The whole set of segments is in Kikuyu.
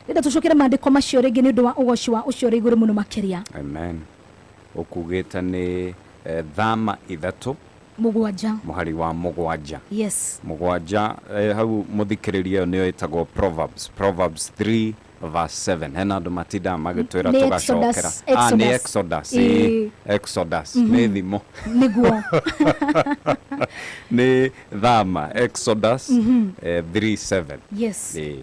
Renda tũcokere maandĩko macio rĩngĩ nĩ ũndũ wa ũgoci wa ũcio ũrĩ igũrũ mũno makĩria. Amen. Ũkugĩte nĩ Thama 3 7. Mũhari wa 7. Yes. 7, hau mũthikĩrĩria, ĩyo nĩyo ĩtagwo Proverbs 3 verse 7. Hena andũ matindaga magĩtwĩra Nĩ tũgacokera. Exodus, Ah, nĩ Exodus. Exodus. Ĩĩ. Ĩĩ, Exodus nĩ thimo. Nĩguo. Nĩ Thama, Exodus 3:7. Yes. Ĩĩ.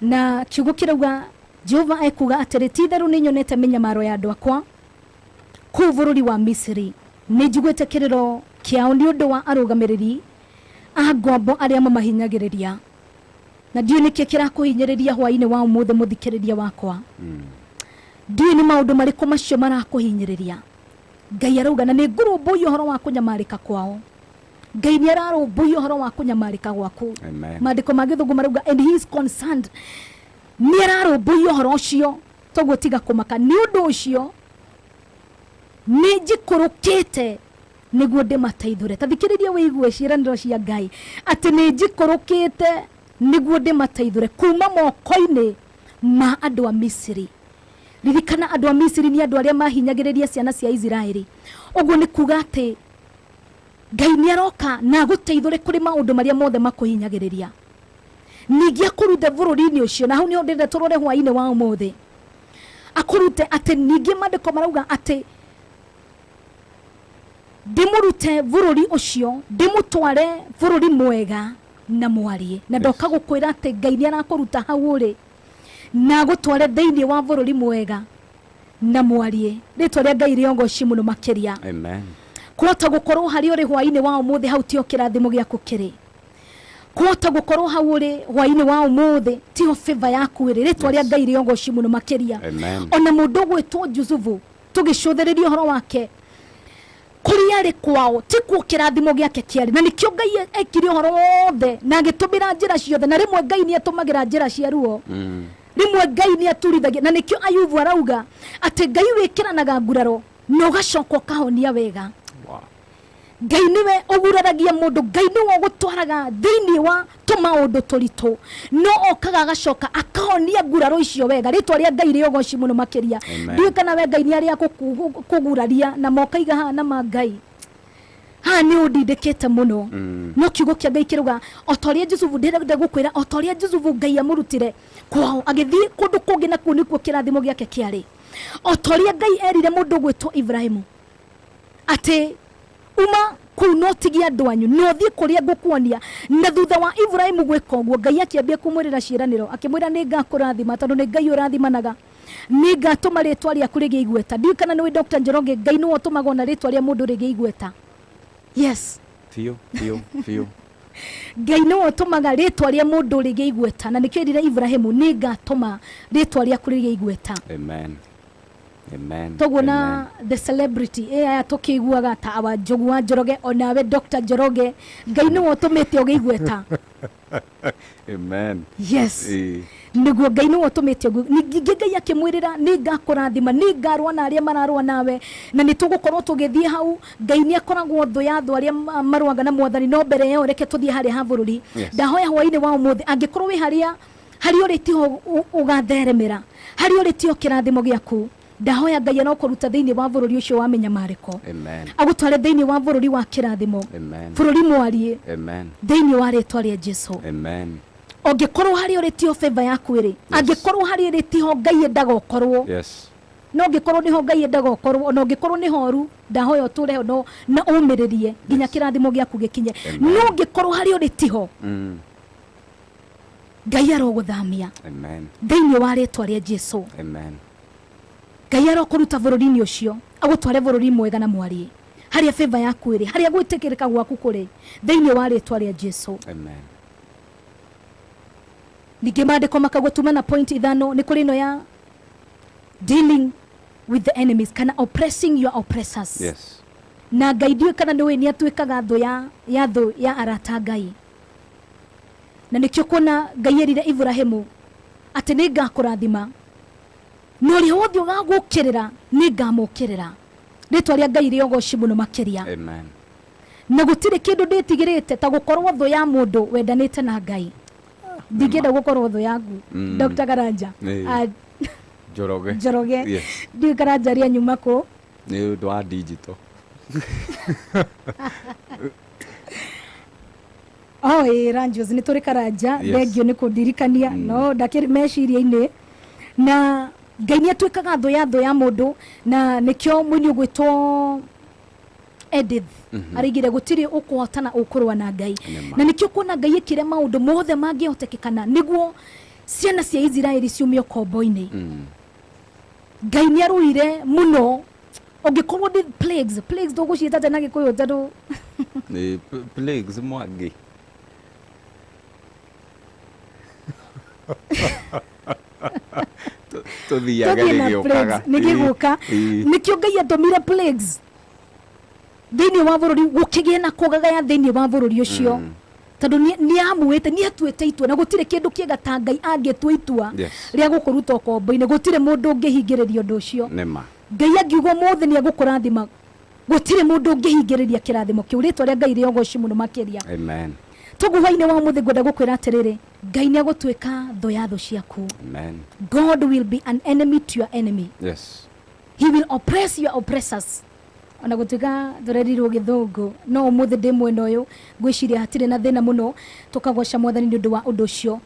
Na kiugo kĩrauga, Jehova ekuga atĩrĩ, ti itherũ nĩ nyonete mĩnyamaro ya andũ akwa kũu bũrũri wa Misiri, nĩ njiguĩte kĩrĩro kĩao nĩ ũndũ wa arũgamĩrĩri a ngombo arĩa mamahinyagĩrĩria. Na ndiũĩ nĩkĩ kĩrakũhinyĩrĩria hwaĩ-inĩ wa ũmũthĩ, mũthikĩrĩria wakwa. Ndiũĩ nĩ maũndũ marĩkũ macio marakũhinyĩrĩria. Ngai arauga, na nĩ ngũrũmbũiya ũhoro wa kũnyamarĩka kwao. Ngai nĩ ararũmbũiya ũhoro wa kũnyamarĩka gwaku. Amen. Maandĩko ma Gĩthũngũ marauga, "And he is concerned." Nĩ ararũmbũiya ũhoro ũcio, toguo tiga kũmaka. Nĩ ũndũ ũcio nĩ njikũrũkĩte nĩguo ndĩmateithũre. Ta thikĩrĩria wĩigue ciĩranĩro cia Ngai, atĩ nĩ njikũrũkĩte nĩguo ndĩmateithũre kuma moko-inĩ ma andũ a Misiri. Ririkana, andũ a Misiri nĩ andũ arĩa mahinyagĩrĩria ciana cia Isiraeli. Ũguo nĩ kuga atĩ Ngai nĩ aroka na agũteithũre kũrĩ maũndũ marĩa mothe makũhinyagĩrĩria, ningĩ akũrute bũrũri-inĩ ũcio. Na hau nĩho ndĩrenda tũrore hwaĩ-inĩ wa ũmũthĩ. Akũrute atĩ ningĩ maandĩko marauga atĩ ndĩmũrute bũrũri ũcio, ndĩmũtware bũrũri mwega na mwarie. Na ndoka gũkwĩra atĩ Ngai nĩ arakũruta hau ũrĩ na agũtware thĩinĩ wa bũrũri mwega na mwarie. Rĩtwa rĩa Ngai rĩogoci mũno makĩria. Amen. Kũhota gũkorwo harĩa ũrĩ hwaĩ-inĩ wa ũmũthĩ, hau tio kĩrathimo gĩaku kĩrĩ. Kũhota gũkorwo hau ũrĩ hwaĩ-inĩ wa ũmũthĩ, tiho favor yaku ĩrĩ. Rĩtwa rĩa Ngai rĩogoci mũno makĩria. Amen. Ona mũndũ ũgwĩtwo Jusufu, tũgĩcũthĩrĩria ũhoro wake, kũrĩa arĩ kwao tikuo kĩrathimo gĩake kĩarĩ, na nĩkĩo Ngai ekire ũhoro wothe na agĩtũmĩra njĩra ciothe. Na rĩmwe Ngai nĩ atũmagĩra njĩra cia ruo. Rĩmwe Ngai nĩ aturithagia, na nĩkĩo Ayubu arauga atĩ Ngai wĩkĩranaga nguraro na ũgacoka ũkahonia wega. Ngai nĩwe ũguraragia mũndũ, Ngai nĩwe ũgũtwaraga thĩinĩ wa tũmaũndũ tũritũ, no okaga agacoka akahonia nguraro icio wega. Rĩtwa rĩa Ngai rĩogoci mũno makĩria. Amen. Ndiũĩ kana we Ngai nĩ arĩa kũguraria na mokaiga haha na ma Ngai haha nĩ ũndindĩkĩte mũno. No kiugo kĩa Ngai kĩrauga, o ta ũrĩa Jusufu, ndĩrenda gũkwĩra, o ta ũrĩa Jusufu Ngai amũrutire kwao agĩthiĩ kũndũ kũngĩ, na kũu nĩkuo kĩrathimo gĩake kĩarĩ. O ta ũrĩa Ngai erire mũndũ ũgwĩtwo Ibrahimu atĩ uma kũu no tigie andũ anyu na ũthiĩ kũrĩa ngũkuonia, na thutha wa Ibrahimu gwĩka ũguo, Ngai akĩambia kũmwĩrĩra ciĩranĩro, akĩmwĩra, nĩ ngakũrathima, tondũ nĩ Ngai ũrathimanaga, nĩ ngatũma rĩtwa rĩaku rĩgĩe igweta. Ndiũĩ kana nĩũĩ, Dr. Njoroge, Ngai nĩwe ũtũmaga ona rĩtwa rĩa mũndũ rĩgĩe igweta. Yes. Biũ biũ biũ. Ngai nĩwe ũtũmaga rĩtwa rĩa mũndũ rĩgĩe igweta, na nĩkĩo erire Ibrahimu, nĩ ngatũma rĩtwa rĩaku rĩgĩe igweta. Amen. Amen. Toguo na the celebrity ĩ aya tũkĩiguaga ta wa Njogu wa Njoroge, onawe Dr. Njoroge, Ngai nĩwe ũtũmĩte ũgĩe igweta. Amen. Yes. Ĩĩ. Nĩguo, Ngai nĩwe ũtũmĩte ũguo. Ningĩ Ngai akĩmwĩrĩra, nĩ ngakũrathima, nĩ ngarũa na arĩa mararũa nawe. Na nĩ tũgũkorwo tũgĩthiĩ hau. Ngai nĩ akoragwo thũ ya thũ arĩa marũaga na Mwathani. No mbere ĩyo reke tũthiĩ harĩa ha bũrũri. Ndahoya hwaĩ-inĩ wa ũmũthĩ, angĩkorwo wĩ harĩa harĩa ũrĩ tiho ũgatheremera, harĩa ũrĩ tiho kĩrathimo gĩaku, ndahoya Ngai arokũruta thĩinĩ wa bũrũri ũcio wa mĩnyamarĩko, Amen. agũtware thĩinĩ wa bũrũri wa kĩrathimo, Amen. bũrũri mwariĩ, Amen. thĩinĩ wa rĩtwa rĩa Jesu. Amen. Ũngĩkorwo harĩa ũrĩ tiho favor yaku ĩrĩ, angĩkorwo harĩa ĩrĩ tiho Ngai endaga ũkorwo, no ũngĩkorwo nĩho Ngai endaga ũkorwo, ona ũngĩkorwo nĩ horu, ndahoya ũtũre ho no na ũmĩrĩrie nginya kĩrathimo gĩaku gĩkinye. Amen. No ũngĩkorwo harĩa ũrĩ tiho, Ngai arogũthamia Amen. thĩinĩ wa rĩtwa rĩa Jesu. Amen. Ngai arokũruta bũrũri-inĩ ũcio, agũtware bũrũri mwega na mwariĩ, harĩa favor yaku ĩrĩ, harĩa gwĩtĩkĩrĩka gwaku kũrĩ, thĩinĩ wa rĩtwa rĩa Jesu. Amen. Ningĩ maandĩko makagwo tuma na point 5. Nĩ kũrĩ ĩno ya dealing with the enemies kana oppressing your oppressors. Na Ngai, ndiũĩ kana nĩũĩ, nĩ atuĩkaga thũ ya thũ ya arata Ngai. Na nĩkĩo kuona Ngai erire Ibrahimu atĩ nĩ ngakũrathima, na ũrĩa wothe ũgagũkĩrĩra nĩ ngamũkĩrĩra. Rĩtwa rĩa Ngai rĩogoci mũno makĩria. Amen. Na gũtirĩ kĩndũ ndĩtigĩrĩte ta gũkorwo thũ ya mũndũ wendanĩte na Ngai. Ndingĩenda gũkorwo thũ yaku. Dr. Karanja. Ah, Njoroge. Njoroge. Yes. Ndiũĩ Karanja rĩa nyuma kũ. Nĩ ũndũ wa digital. Oh, ĩ Ranjos, nĩ tũrĩ Karanja. Yes. Thengio nĩ kũndirikania no ndakĩrĩ meciria-inĩ. Na Ngai nĩ atuĩkaga thũ ya thũ ya mũndũ, na nĩkĩo mũini ũgwĩtwo Edith araigire gũtirĩ ũkũhotana ũkũrũa na Ngai. Nĩma. Na nĩkĩo kuona Ngai ĩkire maũndũ mothe mangĩhotekekana nĩguo ciana cia Isiraeli ciumio kombo-inĩ. Ngai nĩ arũire mũno. Ũngĩkorwo nĩ plagues, plagues tũgũciĩta atĩa na Gĩkũyũ, tondũ Nĩ plagues, Mwangi. Tũthiaga tũthiĩ na gĩgĩũkaga. Plagues nĩ gĩgũka. Nĩkĩo Ngai atũmire plagues thĩinĩ wa bũrũri, gũkĩgĩa na kũgagaya thĩinĩ wa bũrũri ũcio, tondũ nĩ amuĩte, nĩ atuĩte itua, na gũtirĩ kĩndũ kĩega ta Ngai angĩtua itua rĩa gũkũruta ũkombo-inĩ. Gũtirĩ mũndũ ũngĩhingĩrĩria ũndũ ũcio. Nĩma. Ngai angiuga ũmũthĩ nĩ egũkũrathima, gũtirĩ mũndũ ũngĩhingĩrĩria kĩrathimo kĩu. Rĩtwa rĩa Ngai rĩogoci mũno makĩria. Amen. Toguo hwainĩ wa ũmũthĩ ngwenda gũkwĩra atĩrĩrĩ, Ngai nĩ egũtuĩka thũ ya thũ ciaku. Amen. God will be an enemy to your enemy. He will oppress your oppressors. Ona gũtuĩka tũrerirwo Gĩthũngũ, no ũmũthĩ ndĩ mwena ũyũ, ngwĩciria hatirĩ na thĩna mũno. Tũkagoca Mwathani nĩ ũndũ wa ũndũ ũcio.